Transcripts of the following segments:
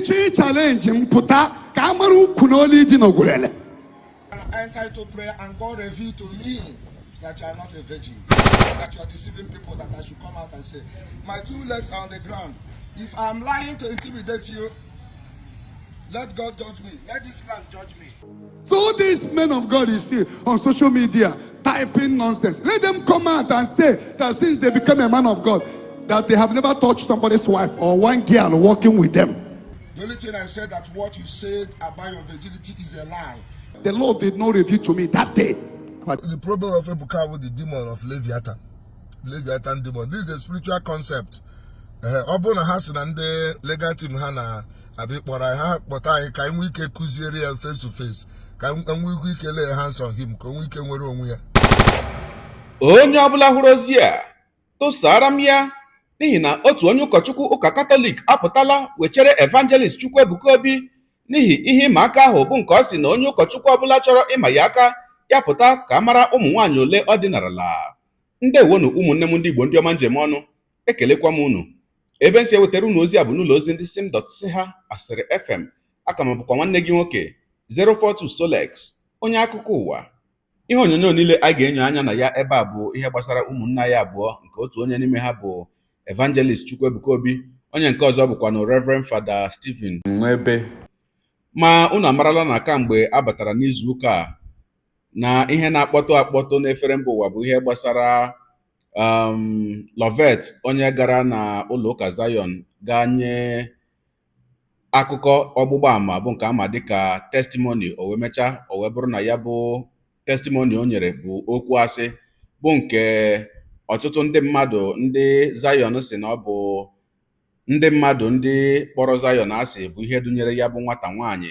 Ịchọ challenge m, pụta ka a mara ukwu na olu dị n'Ogwurele. I enter into prayer and God revealed to me that you are not a virgin, that you are deceiving people, that I should come out and say, my two legs are on the ground. If I'm lying to intimidate you, let God judge me. Let this land judge me. So all these men of God you see on social media typing nonsense, let them come out and say that since they become a man of God, that they have never touched somebody's wife or one girl working with them. The only thing I said, that what you said about your virginity is a lie. The Lord did not reveal to me that day. But The problem of Ebuka with the demon of Leviathan. Leviathan demon. This is a spiritual concept. Ọ bụrụ na ha si na ndị legal team ha na-abịa kpọrọ anyị, ha kpọta anyị ka anyị nwee ike kụziere ya face to face, ka anyị nwee ike lay hands on him, ka o nwee ike nwere onwe ya. Onye ọbụla hụrụ ozi a, tụsara m ya, n'ihi na otu onye ụkọchukwu ụka Katọlik apụtala wechere Evangelist Chukwuebuka Obi n'ihi ihe ịma aka ahụ, bụ nke ọ sị na onye ụkọchukwu ọbụla chọrọ ịma ya aka, ya pụta ka a mara ụmụ nwaanyị ole ọ dịnarala. Ndewonu, ụmụnne m ndị Igbo, ndị ọma njem ọnụ, ekelekwa m unu. Ebe m si ewetara unu ozi a bụ n'ụlọ ozi ndị sim dot si ha asịrị FM. Aka m bụkwa nwanne gị nwoke 042 Solex, onye akụkọ ụwa. Ihe onyonyo niile anyị ga-enyo anya na ya ebe a bụ ihe gbasara ụmụnna ya abụọ, nke otu onye n'ime ha bụ Evangelist Chukwuebuka Obi, onye nke ọzọ bụkwanụ Reverend Father Stephen Nwebe. Ma unu amarala na kamgbe a batara n'izu ụka a, na ihe na-akpọtụ akpọtụ n'efere mba ụwa bụ ihe gbasara Lovet, onye gara na ụlọ ụka Zion gaa nye akụkọ ọgbụgba ama, bụ nke ama dịka testimony. O wee mechaa, o wee bụrụ na ya bụ testimony o nyere bụ okwu asị, bụ nke ọtụtụ ndị mmadụ ndị Zion si na ọ bụ ndị mmadụ ndị kpọrọ Zion asị bụ ihe dunyere ya bụ nwata nwaanyị.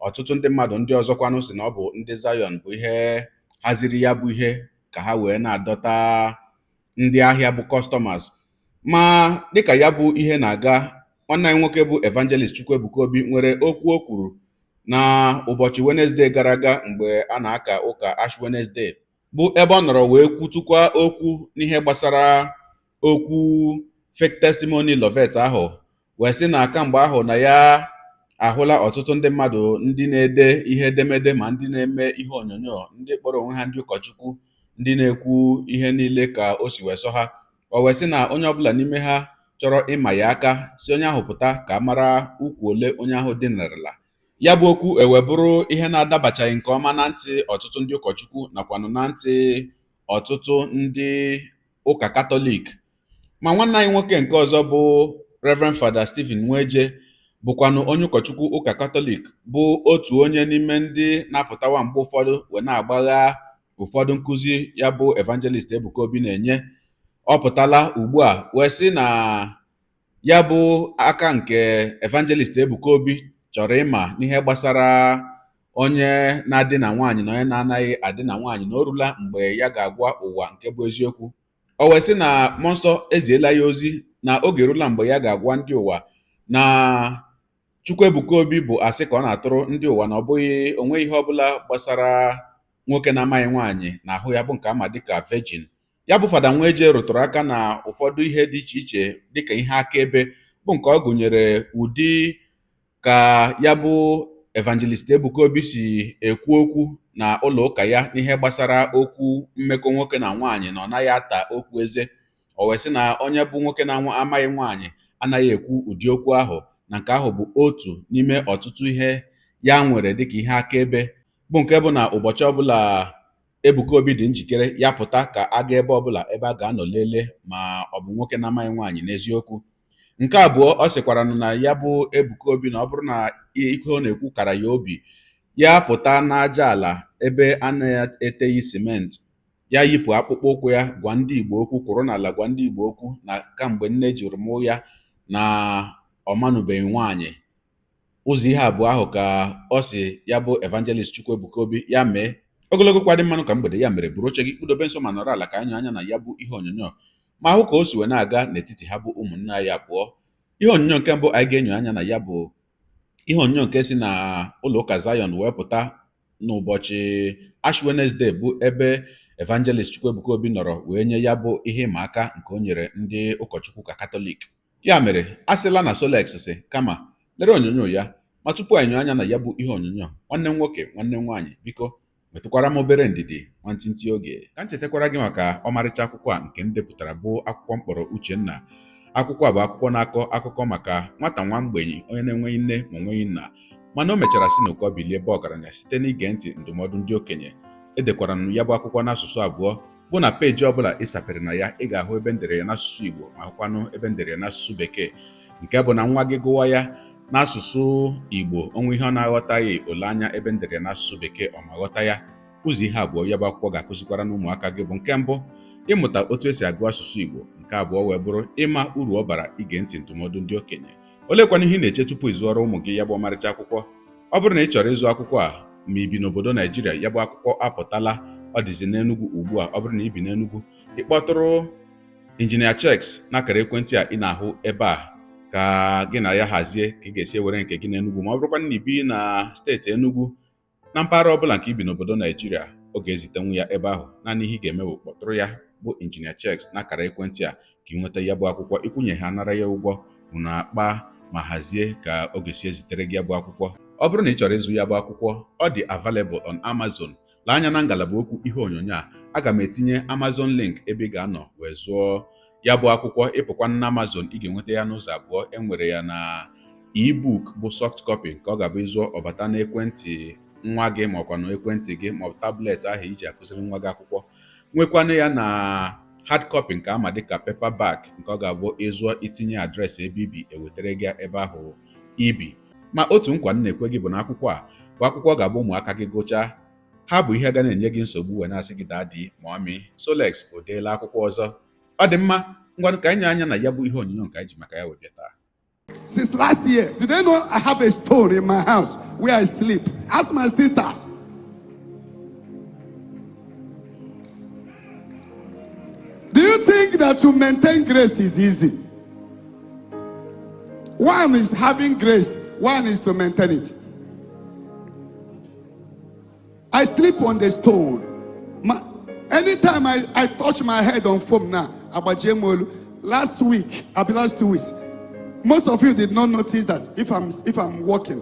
Ọtụtụ ndị mmadụ ndị ọzọkwanụ si na ọ bụ ndị Zion bụ ihe haziri ya bụ ihe, ka ha wee na-adọta ndị ahịa, bụ customers. Ma dịka ya bụ ihe na-aga, nwanne anyị nwoke bụ Evangelist Chukwuebuka Obi nwere okwu o kwuru na ụbọchị Wednesday gara aga, mgbe a na-aka ụka Ash Wednesday, bụ ebe ọ nọrọ wee kwutukwa okwu n'ihe gbasara okwu fake testimony Lovet ahụ, wee sị na kamgbe ahụ na ya ahụla ọtụtụ ndị mmadụ ndị na-ede ihe edemede, ma ndị na-eme ihe onyonyo, ndị kpọrọ onwe ha ndị ụkọchukwu, ndị na-ekwu ihe niile ka o si wee sọ ha. O wee sị na onye ọbụla n'ime ha chọrọ ịma ya aka, si onye ahụ pụta ka a mara ukwu ole onye ahụ dinarala. Ya bụ okwu ewe bụrụ ihe na-adabachaghị nke ọma na ntị ọtụtụ ndị ụkọchukwu, nakwanụ na ntị ọtụtụ ndị ụka Katọlik. Ma nwanne anyị nwoke nke ọzọ bụ Reverend Father Stephen Nweje, bụkwanụ onye ụkọchukwu ụka Katọlik, bụ otu onye n'ime ndị na-apụtawa mgbe ụfọdụ wee na-agbagha ụfọdụ nkụzi ya bụ Evangelist Ebuka Obi na-enye, ọ pụtala ugbu a wee sị na ya bụ aka nke Evangelist Ebuka Obi chọrọ ịma n'ihe gbasara onye na-adị na nwaanyị na onye na-anaghị adị na nwaanyị, na o rula mgbe ya ga-agwa ụwa nke bụ eziokwu. O wee sị na mmụọ nsọ eziela ya ozi na oge erula mgbe ya ga-agwa ndị ụwa na Chukwuebuka Obi bụ asị ka ọ na-atụrụ ndị ụwa, na ọ bụghị onwe ihe ọbụla gbasara nwoke na-amaghị nwaanyị na ahụ ya, bụ nke ama dịka virgin. Ya bụ Fada Nweje rụtụrụ aka na ụfọdụ ihe dị iche iche dịka ihe akaebe, bụ nke ọ gụnyere ụdị ka ya bụ Evangelist Ebuka Obi si ekwu okwu na ụlọ ụka ya n'ihe gbasara okwu mmekọ nwoke na nwaanyị, na ọ naghị ata okwu eze. O wee sị na onye bụ nwoke na-amaghị nwaanyị anaghị ekwu ụdị okwu ahụ, na nke ahụ bụ otu n'ime ọtụtụ ihe ya nwere dịka ihe akaebe, bụ nke bụ na ụbọchị ọbụla Ebuka Obi dị njikere, ya pụta ka a gaa ebe ọbụla ebe a ga-anọ lelee ma ọ bụ nwoke na-amaghị nwaanyị n'eziokwu. Nke abụọ, ọ sịkwara na ya bụ Ebuka Obi, na ọ bụrụ na ihe ọ na-ekwu kara ya obi, ya pụta n'aja ala ebe a na-eteghị simenti, ya yipụ akpụkpọ ụkwụ ya, gwa ndị Igbo okwu, kwụrụ n'ala gwa ndị Igbo okwu na kamgbe nne jiri mụ ya na ọ manụbeghị nwaanyị. Ụzọ ihe abụọ ahụ ka ọ si ya bụ Evangelist Chukwuebuka Obi ya mee. Ogologo kwa dị mmanụ ka mgbede. Ya mere, buru oche gị, kpụdobe nso ma nọrọ ala ka anyị anya na ya bụ ihe onyonyo, ma hụ ka o si wee na-aga n'etiti ha bụ ụmụnne anyị abụọ. Ihe onyonyo nke mbụ anyị ga-enyo anya na ya bụ ihe onyonyo nke si na ụlọ ụka Zion wee pụta n'ụbọchị Ash Wednesday, bụ ebe Evangelist Chukwuebuka Obi nọrọ wee nye ya bụ ihe ịma aka nke o nyere ndị ụkọchukwu ka Katọlik. Ya mere, a sịla na Solex si kama Lere onyonyo ya ma tupu anyị nyoo anya na ya bụ ihe onyonyo, nwanne m nwoke, nwanne m nwaanyị, biko nwetụkwara m obere ndidi nwantịntị oge ka m chetakwara gị maka ọmarịcha akwụkwọ a nke m depụtara bụ akwụkwọ mkpọrọ Uchenna. Akwụkwọ a bụ akwụkwọ na-akọ akụkọ maka nwata nwa mgbenyi onye na-enweghị nne ma onweghị nna, mana o mechara si n'ụkọ bilie ebe ọgaranya site n'ige ntị ndụmọdụ ndị okenye. Edekwara m ya bụ akwụkwọ n'asụsụ abụọ, bụ na peeji ọbụla ị sapere na ya ị ga-ahụ ebe m dere ya n'asụsụ Igbo ma hụkwanụ ebe m dere ya n'asụsụ Bekee, nke bụ na nwa gị gụwa ya n'asụsụ Igbo onwe ihe ọ na-aghọtaghị ole anya ebe m dere ya n'asụsụ Bekee ọ ma ghọta ya. Ụzọ ihe abụọ ya bụ akwụkwọ ga-akụzikwara n'ụmụaka gị bụ nke mbụ ịmụta otu esi agụ asụsụ Igbo, nke abụọ wee bụrụ ịma uru ọ bara ige ntị ndụmọdụ ndị okenye. Oleekwana ihe ị na-eche tupu ị zụọrọ ụmụ gị ya bụ ọmarịcha akwụkwọ? Ọ bụrụ na ị chọrọ ịzụ akwụkwọ a ma ị bi n'obodo Naijiria, ya bụ akwụkwọ apụtala, ọ dịzi n'Enugu ugbu a. Ọ bụrụ na ị bi n'Enugu, ị kpọtụrụ Injinia Checks n'akara ekwentị a ị na-ahụ ebe a ka gị na ya hazie ka ị ga-esi ewere nke gị n'Enugu. Ma ọ bụrụkwa na ị bi na steeti Enugu, na mpaghara ọbụla nke i bi n'obodo Naijiria, ọ ga-ezitenwu ya ebe ahụ. Naanị ihe ị ga-eme bụ kpọtụrụ ya bụ Injinia Checks n'akara ekwentị a ka ị nweta ya bụ akwụkwọ. Ịkwụnye ha nara ya ụgwọ, unu akpa ma hazie ka ọ ga-esi ezitere gị ya bụ akwụkwọ. Ọ bụrụ na ị chọrọ ịzụ ya bụ akwụkwọ, ọ dị available on Amazon. Lee anya na ngalaba okwu ihe onyonyo a, aga m etinye Amazon link ebe ị ga-anọ wee zụọ ya bụ akwụkwọ. Ịpụkwa na Amazon, ị ga-enweta ya n'ụzọ abụọ. E nwere ya na ebook bụ soft copy nke ọ ga-abụ ịzụọ ọbata n'ekwentị nwa gị ma ọkwa na ekwentị gị ma ọ bụ tablet ahụ iji akụziri nwa gị akwụkwọ. Nwekwanụ ya na hard copy nke ama dịka paperback nke ọ ga-abụ ịzụọ itinye adreesị ebe ibi ewetara gị ebe ahụ ibi. Ma otu nkwa m na-ekwe gị bụ na akwụkwọ a bụ akwụkwọ ọ ga-abụ ụmụaka gị gụchaa ha bụ ihe ga na-enye gị nsogbu wee na-asị gị daddy, mommy, Solex o deela akwụkwọ ọzọ. Ọ dị mma, ngwanụ ka anyị nye anya na ya bụ ihe onyonyo nke anyị ji maka ya wee bịa taa. Since last year, do they know I have a stone in my house where I sleep? Ask my sisters. Do you think that to maintain grace is easy? One is having grace, one is to maintain it. I sleep on the stone. Anytime I touch my head on foam now, Abajemolu, last week, abi last 2 weeks, most of you did not notice that if I'm walking,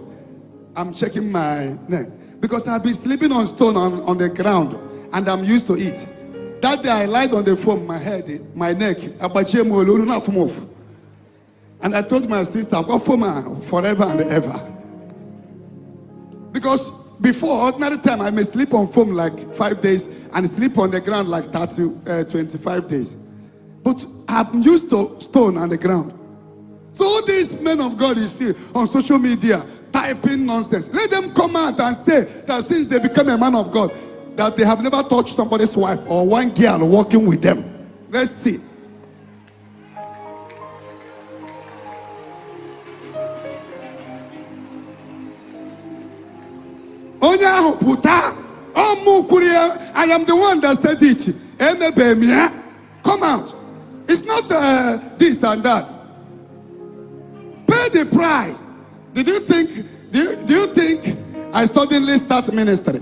I'm shaking my neck. Because I've been sleeping on stone on the ground and I'm used to it. That day I lied on the foam, my head, my neck, Abajemolu, not move. And I told my sister, I've got foam forever and ever. Because before, ordinary time, I may sleep on foam like 5 days and sleep on the ground like 25 days. But I'm used to stone on the ground. So all these men of God you see on social media typing nonsense, let them come out and say that since they became a man of God, that they have never touched somebody's wife or one girl walking with them. Let's see. Onye ahụ pụta, ọ mụ kwuru ya, I am the one that said it. Emebe m ya. Come out. It's not this and that. Pay the price. Did you think, do you think I suddenly start ministry?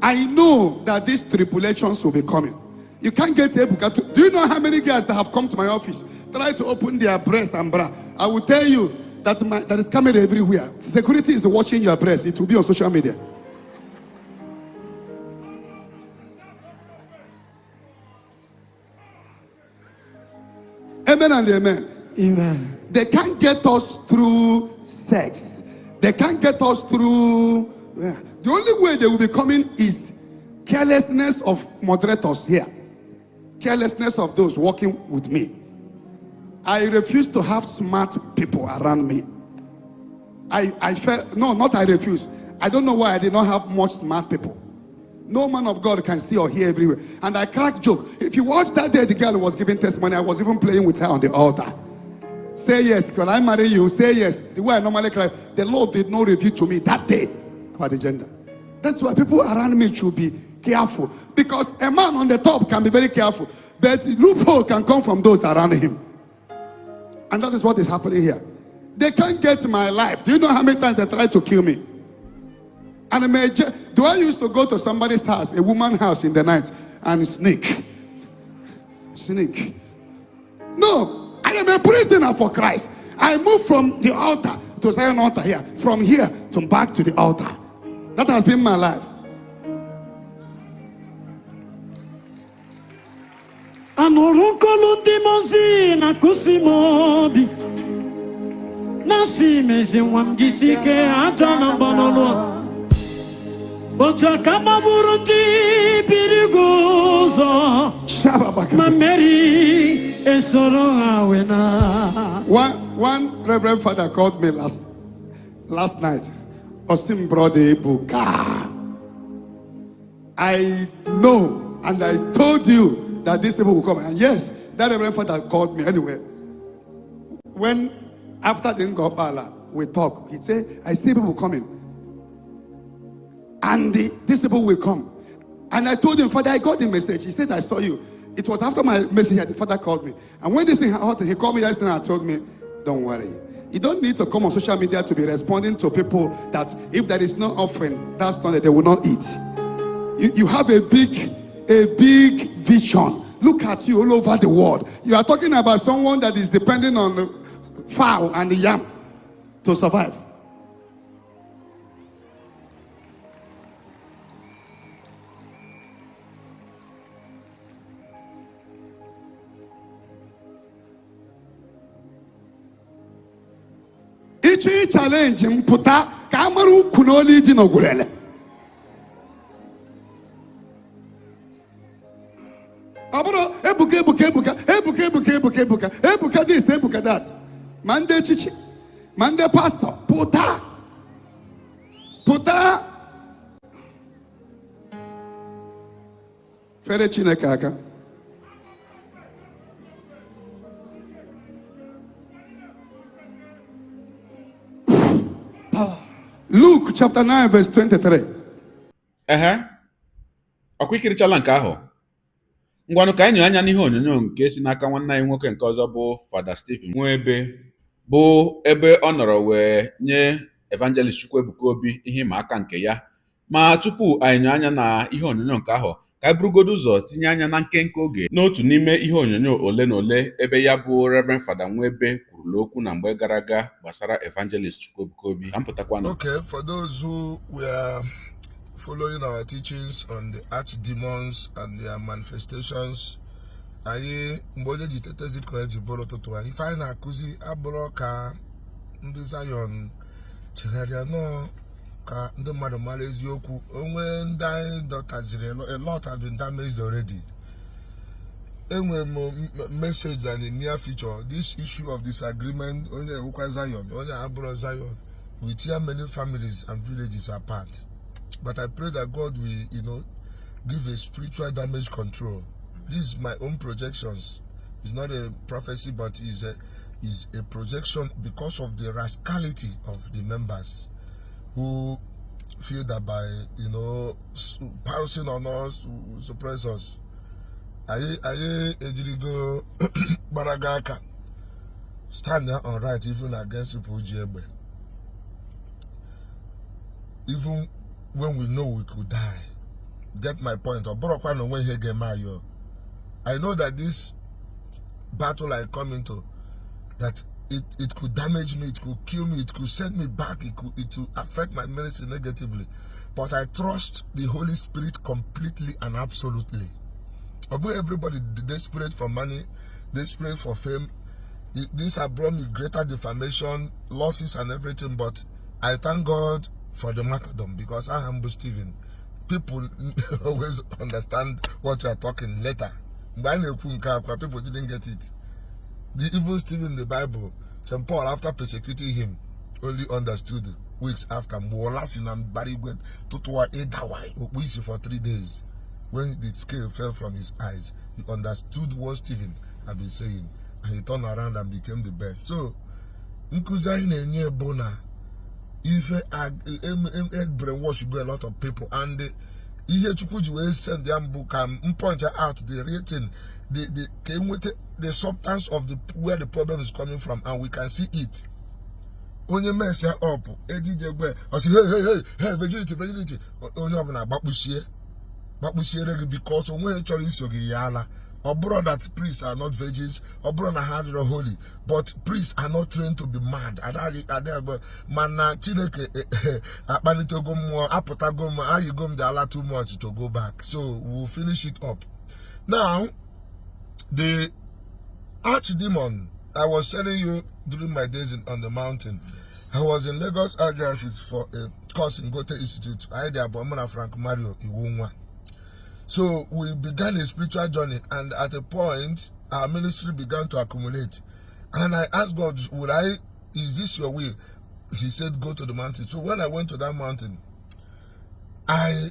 I know that these tribulations will be coming. You can't get Ebuka to, do you know how many girls that have come to my office, try to open their breast and bra? I will tell you that there is camera everywhere. Security is watching your breast. It will be on social media. Amen and amen. Amen. They can't get us through sex. They can't get us through. Yeah. The only way they will be coming is carelessness of moderators here. Carelessness of those working with me. I refuse to have smart people around me. I felt, no, not I refuse. I don't know why I did not have much smart people. No man of God can see or hear everywhere. And I crack joke. If you watch that day, the girl was giving testimony. I was even playing with her on the altar. Say yes. Can I marry you? Say yes. The way I normally cry, the Lord did not reveal to me that day about the gender. That's why people around me should be careful. Because a man on the top can be very careful. But loophole can come from those around him. And that is what is happening here. They can't get my life. Do you know how many times they tried to kill me? And do I used to go to somebody's house, a woman's house in the night, and sneak? Sneak. No, I am a prisoner for Christ. I moved from the altar to Zion altar here. From here to back to the altar. That has been my life. Anụrụ nkolu ndị mozi na-akụsi m obi na-asị m ezi nwa m jisi ike ada na mba n'ọlụ a. Otu aka magburu ndị biri gị ụzọ ma Shababaka. mmeri esoro ha wee na. One Reverend Father called me last night. Osim brother Ebuka. I know and I told you that these people will come. And yes, that Reverend Father called me anyway. When after the Ngopala, we talk, he said, I see people coming. And these people will come. And I told him, Father, I got the message. He said, I saw you. It was after my message that the father called me. And when this thing happened, he called me yesterday and told me, don't worry. You don't need to come on social media to be responding to people that if there is no offering, that Sunday they will not eat. You have a big vision. Look at you all over the world. You are talking about someone that is depending on the fowl and the yam to survive. Ichi challenge m pụta ka a mara ukwu n'olu dị n'Ogwurele. Ọ bụrụ Ebuka, Ebuka, Ebuka, Ebuka, Ebuka, Ebuka, Ebuka, Ebuka this, Ebuka that. Ma ndị echichi, ma ndị pastọ, pụta. Pụta. Fere Chineke aka. Luke chapter 9 verse 23. Ehe, ọkwa ikirichala nke ahụ? Ngwanụ ka anyị nyoo anya n'ihe onyonyo nke si n'aka nwanne anyị nwoke nke ọzọ bụ Fada Stephen Nwebe, bụ ebe ọ nọrọ wee nye Evangelist Chukwuebuka Obi ihe ịma aka nke ya. Ma tupu anyị nyoo anya na ihe onyonyo nke ahụ, ka anyị burugodo ụzọ tinye anya na nkenke oge n'otu n'ime ihe onyonyo ole na ole ebe ya bụ Reverend Fada Nwebe kwurula okwu na mgbe gara aga gbasara Evangelist Chukwuebuka Obi. Ka m pụtakwanụ. Okay, for those who were following our teachings on the archdemons and their manifestations, anyị mgbe onye ji tetezi ka eji bụrụ ụtụtụ anyị, ife anyị na-akụzi abụrụ ka ndị Zion chegharịa nọọ ka ndị mmadụ mara eziokwu. Onwe ndị anyị dọtaziri, a lot have been damaged already. Enwere m message that in the near future, this issue of disagreement, onye ewukwa Zion, onye abụrụ Zion, will tear many families and villages apart. But I pray that God will, give a spiritual damage control. This is my own projections. It's not a prophecy, but is a projection because of the rascality of the members who feel that by, pouncing on us, will suppress us. Anyị ejirigo gbaraga aka stand on right even against people ji egbe. Even when we know we could die. Get my point. Ọ bụrụkwa na onwe ihe ga-eme anyị o. I know that this battle I come into, that it could damage me, it could kill me, it could send me back, it will affect my ministry negatively. But I trust the Holy Spirit completely and absolutely. Although everybody desperate for money, desperate for fame, this has brought me greater defamation, losses and everything, but I thank God for the martyrdom, because I am Stephen. People always understand what you are talking later. People didn't get it. Even Stephen in the Bible, St. Paul, after persecuting him, only understood weeks after. For 3 days. When the scale fell from his eyes, he understood what Stephen had been saying, and he turned around and became the best. So, nkuzi anyị na-enye bụ na ife brainwash go a lot of people, and ihe Chukwu ji wee send ya mbụ ka m point out the real thing, the substance of the where the problem is coming from, and we can see it. Onye mess ya up, ejije gbe, ọ sị hey hey hey hey virginity virginity, onye ọbụla gbakpụsie gbakpụsiere gị because onwe chọrọ iso gị ya ala. Ọ bụrụ that priests are not virgins, ọ bụrụ na ha adịrọ holy, but priests are not trained to be mad. Mana Chineke akpalitego mmụọ, apụtago m, ayigo m the ala too much to go back. So we'll finish it up. Now, the archdemon I was telling you during my days on the mountain, I was in Lagos Archdiocese for a course in Goethe Institute. I had the Frank Mario Iwunwa. So we began a spiritual journey, and at a point, our ministry began to accumulate. And I asked God, is this your will? He said, go to the mountain. So when I went to that mountain, I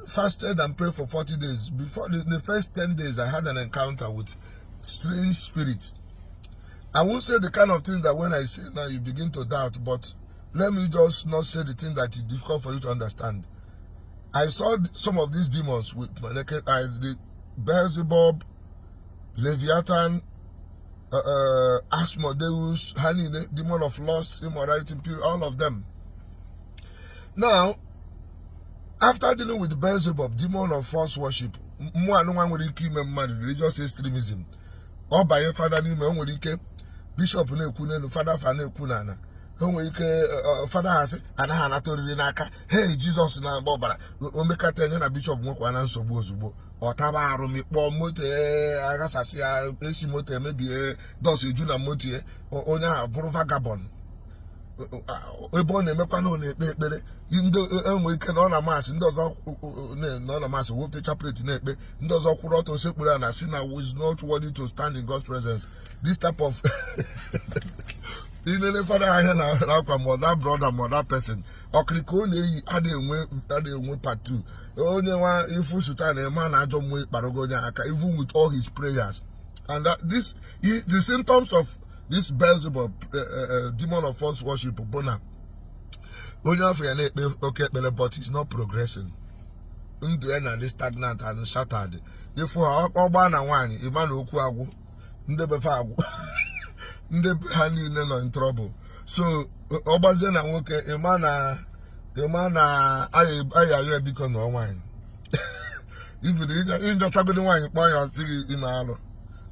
fasted and prayed for 40 days. Before the first 10 days, I had an encounter with strange spirit. I won't say the kind of thing that when I say now you begin to doubt, but let me just not say the thing that is difficult for you to understand. I saw some of these demons with my naked eyes, the Beelzebub, Leviathan, Asmodeus, Hani, the demon of lust, immorality, all of them. Now, after dealing with Beelzebub, demon of false worship, mmụọ anụnwa nwere ike ime mmadụ religious extremism, ọ banye fada n'ime, o nwere ike bishọp na-ekwu n'elu, fada fa na-ekwu n'ala, o nwere ike fada ha sị anaghị anata oriri n'aka, hei, Jizọs na-agba ọbara, o mekata enye na bishọp nwekwa na nsogbu ozugbo, ọ taba arụ, mikpọọ moto, aghasasị ya, esi moto emebie, dust eju na moto ya, onye ahụ bụrụ vagabond. Ebe ọ na-emekwa na ọ na-ekpe ekpere, ndị enwe ike na ọ na mass, ndị ọzọ nọ na mass wepụta chaplet na-ekpe, ndị ọzọ kwụrụ ọtọ sekpuru na si na is not worthy to stand in God's presence. This type of inene fada ahịa na akwa, ma that brother ma that person, ọkịrịka ọ na-eyi adịghị enwe part 2. Onye nwa ifu suta na-eme na ajọ mmụọ ịkparogo onye aka, even with all his prayers. And that, this the symptoms of this Beelzebub, demon of false worship, bụ na onye afọ ya na-ekpe oke ekpere, but he's not progressing. Ndụ ya na-adị stagnant and shattered. Ịfụ ha, ọgba na nwaanyị, ịma na okwu agwụ, ndị befe agwụ, ndị be ha niile nọ in trouble. So ọ gbazie na nwoke, ịma na aya ayọ biko na nwaanyị, even ịjọtagodi nwaanyị, kpọọ ya, ọsị gị ime alụ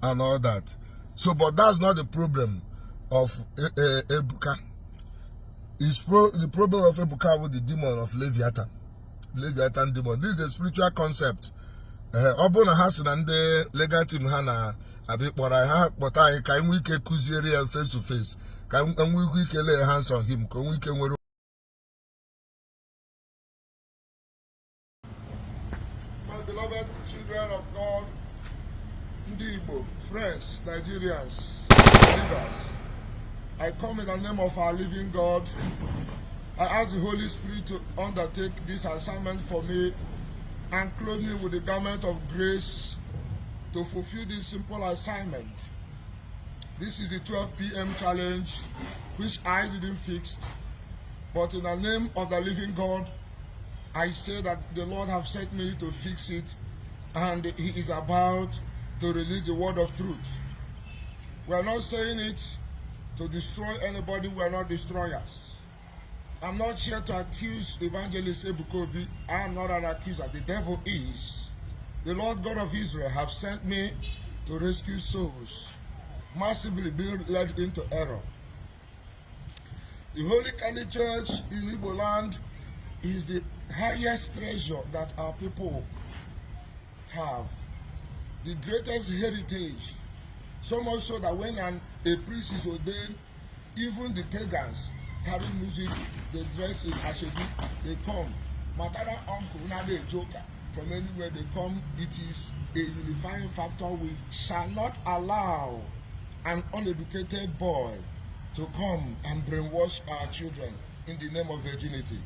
and all that. So, but that's not the problem of Ebuka. The problem of Ebuka with the demon of Leviathan, Leviathan demon. This is a spiritual concept. Ọ bụrụ na ha si na ndị legal team ha na-abịa kpọrọ anyị, ha kpọta anyị ka anyị nwee ike kụziere ya face to face, ka anyị nwee ike lay hands on him, ka o nwee ike nwere. My beloved children of God, ndị Igbo, friends, Nigerians, believers, I come in the name of our living God. I ask the Holy Spirit to undertake this assignment for me and clothe me with the garment of grace to fulfill this simple assignment. This is the 12 p.m. challenge, which I didn't fix, but in the name of the living God, I say that the Lord have sent me to fix it, and He is about to release the word of truth. We are not saying it to destroy anybody. We are not destroyers. I'm not here to accuse Evangelist Ebuka Obi. I am not an accuser. The devil is. The Lord God of Israel have sent me to rescue souls massively being led into error. The Holy Catholic Church in Igbo land is the highest treasure that our people have, the greatest heritage. So much so that when a priest is ordained, even the pagans carry music, they dress in asoebi, they come. Maternal uncle, now they joker, from anywhere they come, it is a unifying factor. We shall not allow an uneducated boy to come and brainwash our children in the name of virginity.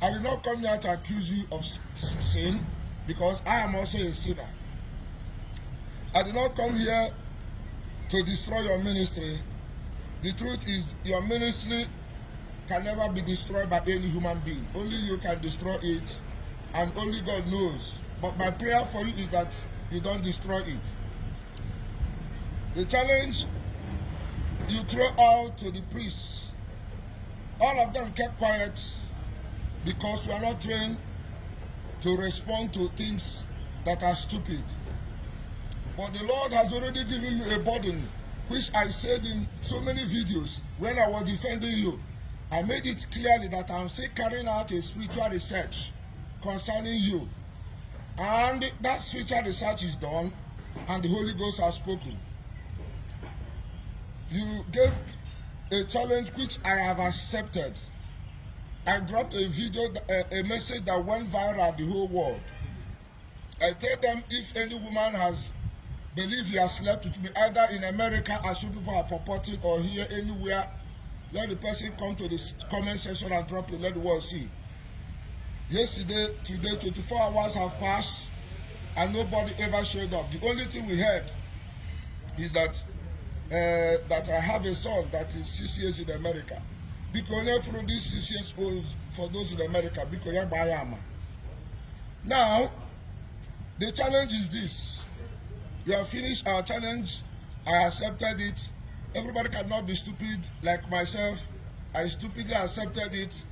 I did not come here to accuse you of sin because I am also a sinner. I did not come here to destroy your ministry. The truth is, your ministry can never be destroyed by any human being. Only you can destroy it, and only God knows. But my prayer for you is that you don't destroy it. The challenge you throw out to the priests, all of them kept quiet because we are not trained to respond to things that are stupid. But the Lord has already given me a burden, which I said in so many videos when I was defending you. I made it clearly that I'm still carrying out a spiritual research concerning you. And that spiritual research is done, and the Holy Ghost has spoken. You gave a challenge which I have accepted. I dropped a video, a message that went viral the whole world. I tell them, if any woman has believed he has slept with me, either in America, as you people are purporting, or here anywhere, let the person come to the comment section and drop it, let the world see. Yesterday, today, 24 hours have passed and nobody ever showed up. The only thing we heard is that I have a son that is 6 years in America. Biko, onye fụrụ this 6 years old, for those in America, biko ya gbaa ya ama. Now, the challenge is this. You have finished our challenge. I accepted it. Everybody cannot be stupid like myself. I stupidly accepted it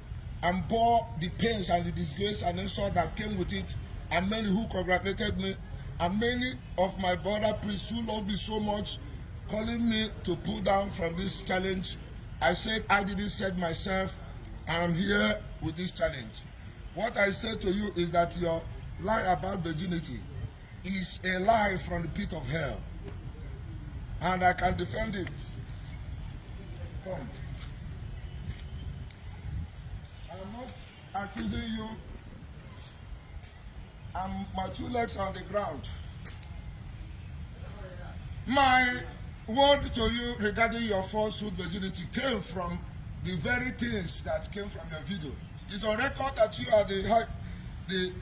and bore the pains and the disgrace and insult that came with it, and many who congratulated me, and many of my brother priests who love me so much calling me to pull down from this challenge. I said I didn't set myself, and I'm here with this challenge. What I said to you is that your lie about virginity is a lie from the pit of hell. And I can defend it. Come. I'm not accusing you. I'm my two legs on the ground. My word to you regarding your falsehood virginity came from the very things that came from your video. It's on record that you are the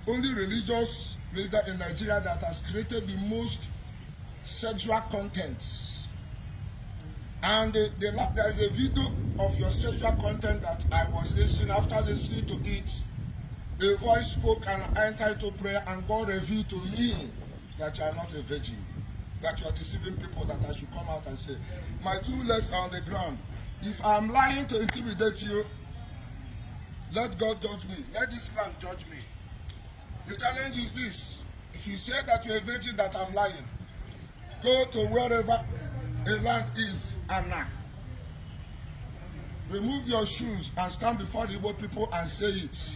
only religious leader in Nigeria that has created the most sexual contents. And there is a video of your sexual content that I was listening. After listening to it, a voice spoke and I entered into prayer, and God revealed to me that you are not a virgin, that you are deceiving people, that I should come out and say, my two legs are on the ground. If I'm lying to intimidate you, let God judge me. Let this land judge me. The challenge is this. If you say that you're a virgin, that I'm lying, go to wherever a land is and now. Remove your shoes and stand before the Igbo people and say it.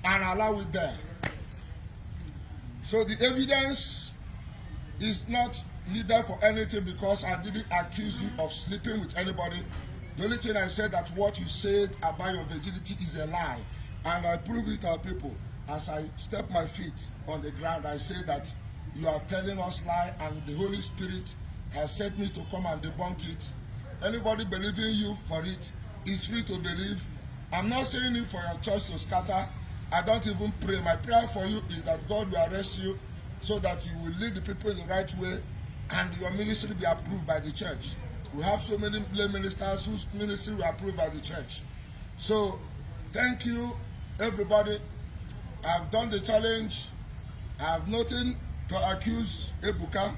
And allow it there. So the evidence is not needed for anything because I didn't accuse you of sleeping with anybody. The only thing I said, that what you said about your virginity is a lie. And I prove it to our people. As I step my feet on the ground, I say that you are telling us lie and the Holy Spirit has sent me to come and debunk it. Anybody believing you for it is free to believe. I'm not saying it for your church to scatter. I don't even pray. My prayer for you is that God will arrest you so that you will lead the people in the right way and your ministry be approved by the church. We have so many lay ministers whose ministry were approved by the church. So, thank you, everybody. I've done the challenge. I have nothing to accuse Ebuka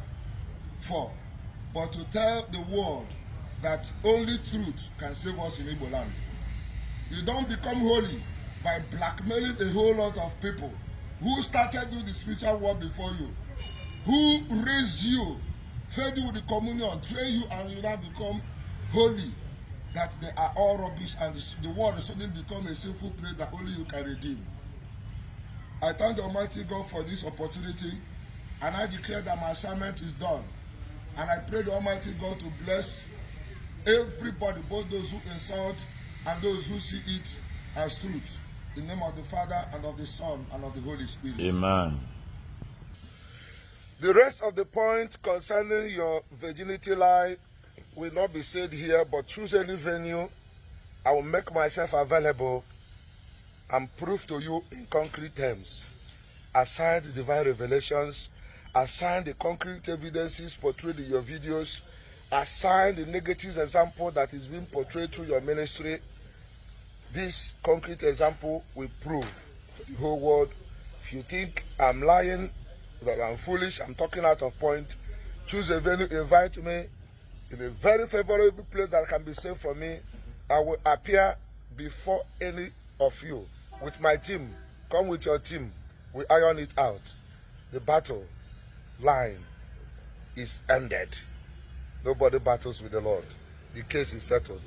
for, but to tell the world that only truth can save us in Igbo land. You don't become holy by blackmailing a whole lot of people who started you the spiritual work before you, who raised you, fed you with the communion, trained you, and you now become holy. That they are all rubbish and the world suddenly become a sinful place that only you can redeem. I thank the Almighty God for this opportunity, and I declare that my assignment is done. And I pray the Almighty God to bless everybody, both those who insult and those who see it as truth. In the name of the Father, and of the Son, and of the Holy Spirit. Amen. The rest of the point concerning your virginity lie will not be said here, but choose any venue. I will make myself available and prove to you in concrete terms. Aside the divine revelations, aside the concrete evidences portrayed in your videos, aside the negative example that is being portrayed through your ministry, this concrete example will prove to the whole world. If you think I'm lying, that I'm foolish, I'm talking out of point, choose a venue, invite me in a very favorable place that can be safe for me. I will appear before any of you with my team. Come with your team. We iron it out. The battle line is ended. Nobody battles with the Lord. The case is settled.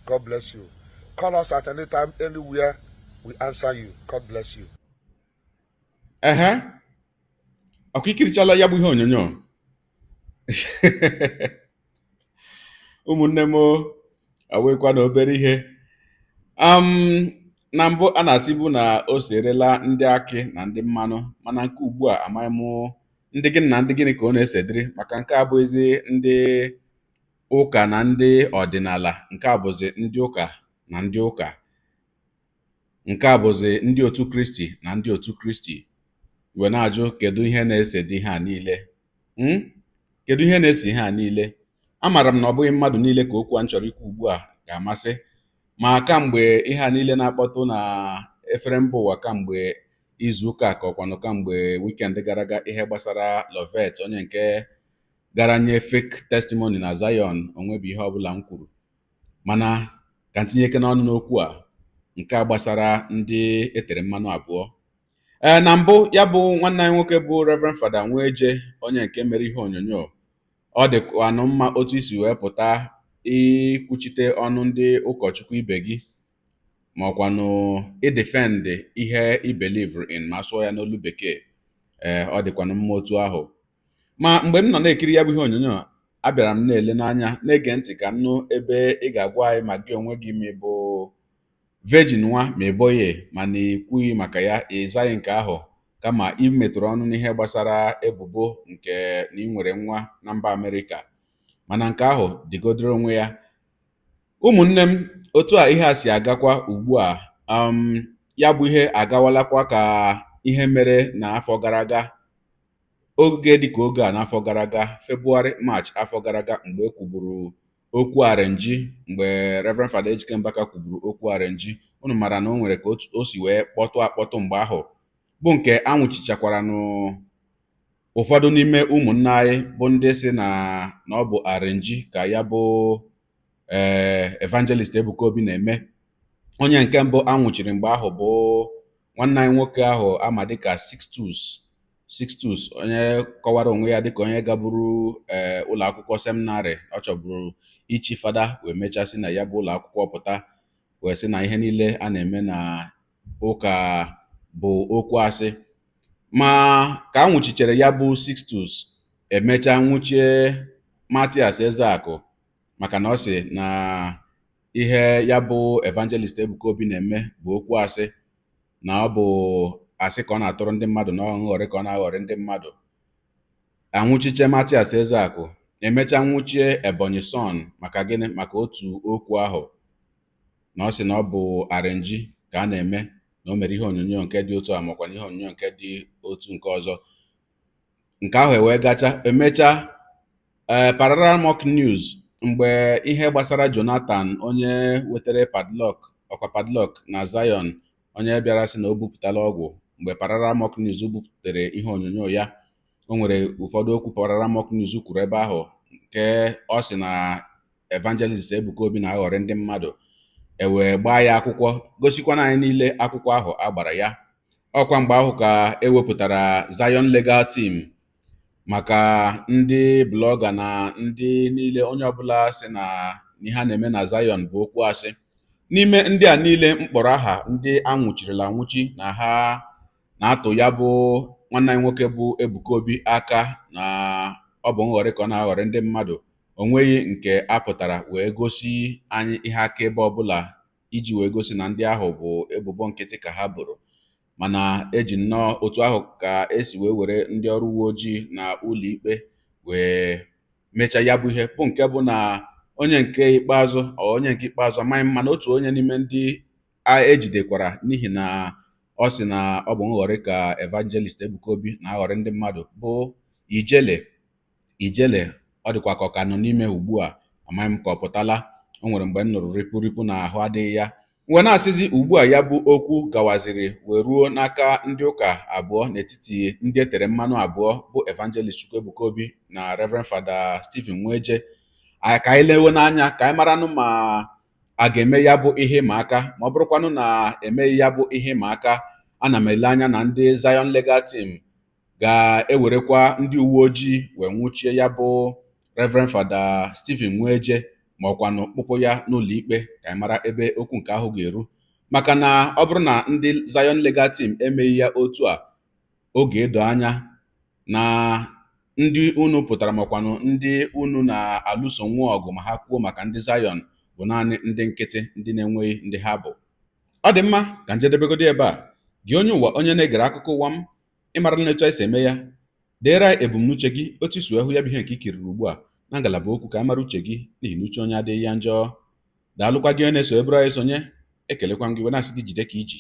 God bless you. Call us at any time, anywhere. We answer you. God bless you. Ehe, ọkwa ikirichala ya bụ ihe onyonyo? Ụmụnne m, awekwa na obere ihe na mbụ a na-asịbu na o serela ndị akị na ndị mmanụ, mana nke ugbu a amaghị m ndị gịnị na ndị gịnị ka ọ na-esedịrị, maka nke a abụghịzi ndị ụka na ndị ọdịnala, nke a bụzi ndị ụka na ndị ụka, nke a bụzi ndị otu Kristi na ndị otu Kristi. Wee na-ajụ, kedu ihe na-ese dị ihe a niile? Kedu ihe na-ese ihe a niile? Amaara m na ọ bụghị mmadụ niile ka okwu a m chọrọ ikwu ugbu a ga-amasị, ma kamgbe ihe a niile na-akpọtụ na efere mba ụwa kamgbe izu ụka, ka ọkwanụ kamgbe weekend gara aga, ihe gbasara Loveth, onye nke gara nye fake testimony na Zion, onwebi ihe ọbụla m kwuru. Mana ka m tinye ike n'ọnụ n'okwu a nke a gbasara ndị etere mmanụ abụọ. Ee, na mbụ, ya bụ nwanne anyị nwoke bụ Reverend Fada Nweje, onye nke mere ihe onyonyo, ọ dịkwanụ mma otu isi wee pụta ikwuchite ọnụ ndị ụkọchukwu ibe gị, ma ọkwanụ idefend ihe i believe in, ma sụọ ya n'olu Bekee. Ee, ọ dịkwanụ mma otu ahụ. Ma mgbe m nọ na-ekiri ya bụ ihe onyonyo, abịara m na-ele n'anya, na-ege ntị ka m nụ ebe ị ga-agwa anyị ma gị onwe gị ma ị bụ virgin nwa ma ị bụghị, mana ị kwughị maka ya, ị zaghị nke ahụ, kama ị metụrụ ọnụ n'ihe gbasara ebubo nke na ị nwere nwa na mba Amerịka. Mana nke ahụ dịgodoro onwe ya. Ụmụnne m, otu a ihe a si agakwa ugbu a, ya bụ ihe agawalakwa ka ihe mere n'afọ gara aga, oge dịka oge a n'afọ gara aga, Febụwarị, Maachị afọ gara aga, mgbe e kwuburu okwu arenji, mgbe Reverend Fada Ejike Mbaka kwuburu okwu arenji. Unu mara na o nwere ka o si wee kpọtụ akpọtụ mgbe ahụ, bụ nke anwụchichakwaranụ ụfọdụ n'ime ụmụnne anyị bụ ndị si na ọ bụ arenji ka ya bụ ee Evangelist Ebuka Obi na-eme. Onye nke mbụ anwụchiri mgbe ahụ bụ nwanne anyị nwoke ahụ ama dịka Sixtus Sixtus, onye kọwara onwe ya dịka onye gaburu ee ụlọ akwụkwọ seminarị. Ọ chọburu ichi fada, wee mechasị na ya bụ ụlọ akwụkwọ pụta, wee sị na ihe niile a na-eme na ụka bụ okwu asị. Ma ka a nwụchichere ya bụ Sixtus, emechaa nwụchie Matias Ezeakụ, maka na ọ sị na ihe ya bụ Evangelist Ebuka Obi na-eme bụ okwu asị, na ọ bụ asị ka ọ na-atụrụ ndị mmadụ, na ọ nghọrị ka ọ na-aghọrị ndị mmadụ. Anwụchiche Matias Ezeakụ, emechaa nwụchie Ebonyi Son. Maka gịnị? Maka otu okwu ahụ, na ọ sị na ọ bụ arenji ka a na-eme, na o mere ihe onyonyo nke dị otu a, makwa na ihe onyonyo nke dị otu nke ọzọ. Nke ahụ ewee gacha. Emechaa, ee, Parallel News, mgbe ihe gbasara Jonathan, onye wetara padlock, ọkwa padlock na Zion, onye bịara sị na o bupụtala ọgwụ, mgbe Parallel News buputere ihe onyonyo ya, o nwere ụfọdụ okwu Parallel News kwuru ebe ahụ, nke ọ sị na Evangelist Ebuka Obi na-aghọrị ndị mmadụ. Ewee gbaa ya akwụkwọ, gosikwana anyị niile akwụkwọ ahụ a gbara ya. Ọkwa mgbe ahụ ka ewepụtara Zion Legal Team, maka ndị blogger na ndị niile, onye ọbụla sị na ihe a na-eme na Zion bụ okwu asị. N'ime ndị a niile mkpọrọ aha, ndị anwụchirila anwụchi na ha na-atụ ya bụ nwanne anyị nwoke bụ Ebuka Obi aka na ọ bụ nghọrị ka ọ na-aghọrị ndị mmadụ, o nweghị nke a pụtara wee gosi anyị ihe akaebe ọbụla iji wee gosi na ndị ahụ bụ ebubo nkịtị ka ha boro. Mana eji nnọọ otu ahụ ka esi wee were ndị ọrụ uwe ojii na ụlọ ikpe wee mechaa ya bụ ihe, bụ nke bụ na onye nke ikpeazụ, ọ onye nke ikpeazụ amaghị m, mana otu onye n'ime ndị a ejidekwara n'ihi na ọ sị na ọ bụ nghọrị ka Evangelist Ebuka Obi na-aghọrị ndị mmadụ, bụ Ijele. Ijele, ọ dịkwa ka ọ ka nọ n'ime ugbu a, amaghị m ka ọ pụtala. O nwere mgbe m nụrụ ripụ ripụ na ahụ adịghị ya. Wee na-asịzi ugbu a ya bụ okwu gawaziri wee ruo n'aka ndị ụka abụọ, n'etiti ndị etere mmanụ abụọ, bụ Evangelist Chukwuebuka Obi na Reverend Fada Stephen Nweje. Anyị ka anyị lewe n'anya ka anyị maranụ ma a ga-eme ya bụ ihe ịma aka. Ma ọ bụrụkwanụ na emeghị ya bụ ihe ịma aka, ana m ele anya na ndị Zion Legal Team Ga-ewerekwa ndị uwe ojii wee nwụchie ya bụ Reverend Fada Stephen Nweje, ma ọkwanụ kpụpụ ya n'ụlọ ikpe, ka anyị mara ebe okwu nke ahụ ga-eru, maka na ọ bụrụ na ndị Zion Legal Team emeghị ya otu a, oge edo anya na ndị unu pụtara, makwanụ ndị unu na-alụso nwa ọgụ ma ha kwuo maka ndị Zion bụ naanị ndị nkịtị, ndị na-enweghị ndị ha bụ. Ọ dị mma, ka njedebegodi ebe a. Gị onye ụwa, onye na-egere akụkọ ụwa m, ịmara na etu anyị si eme ya, deere anyị ebumnuche gị, otu isi wee hụ ya bụ ihe nke i kiriri ugbu a na ngalaba okwu, ka a mara uche gị, n'ihi na uche onye adịghị ya njọ. Daalụkwa gị onye na-eso eburu anyị sonye. Ekelekwa m gị wee na-asị gị jide ka iji.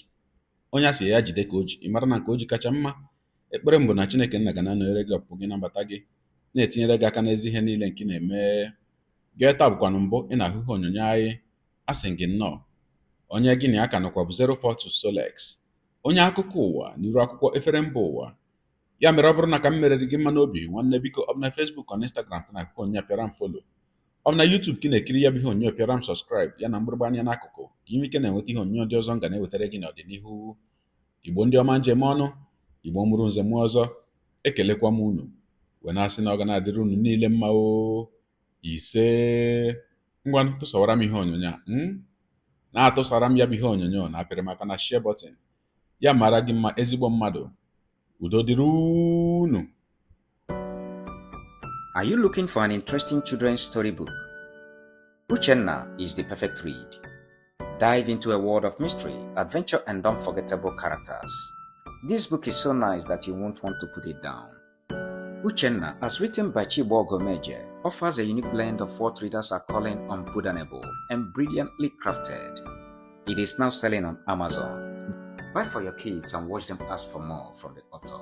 Onye a sị ya jide ka o ji, ị mara na nke o ji kacha mma. Ekpere m bụ na Chineke nna ga na-anọnyere gị, ọpụpụ gị na mbata gị, na-etinyere gị aka n'ezi ihe niile nke ị na-eme. Gị taa bụkwanụ mbụ ị na-ahụ ihe onyonyo anyị, asị gị nnọọ. Onye gị na ya ka nọkwa bụ 042 Solex, onye akụkọ ụwa n'iru akwụkwọ efere mba ụwa. Ya mere, ọ bụrụ na ka m mere gị mma n'obi, nwanne, biko, ọ bụ na Facebook, ọ na Instagram ka na-akụkọ onyonyo, pịara m follow. Ọ bụ na YouTube ka ị na-ekiri ya bụ ihe onyonyo, pịara m subscribe ya na mgbịrịgba anya n'akụkụ, ka ị nwee ike na-enweta ihe onyonyo ndị ọzọ m ga na-ewetara gị n'ọdịnihu. Igbo ndị ọma, njem ọnụ Igbo mụrụ nze mụọ ọzọ, ekelekwa m unu wee na-asị na ọ ga na-adịrị unu niile mma o. Ise. Ngwanụ, tụsawara m ihe onyonyo a, na-atụsara m ya bụ ihe onyonyo na apịrị maka na share button. Ya mara gị mma, ezigbo mmadụ. Udo dịrị unu. Are you looking for an interesting children's storybook? Uchenna is the perfect read. Dive into a world of mystery, adventure, and unforgettable characters. This book is so nice that you won't want to put it down. Uchenna, as written by Chibo Gomeje, offers a unique blend of what readers are calling unputdownable and brilliantly crafted. It is now selling on Amazon. Buy for your kids and watch them ask for more from the author.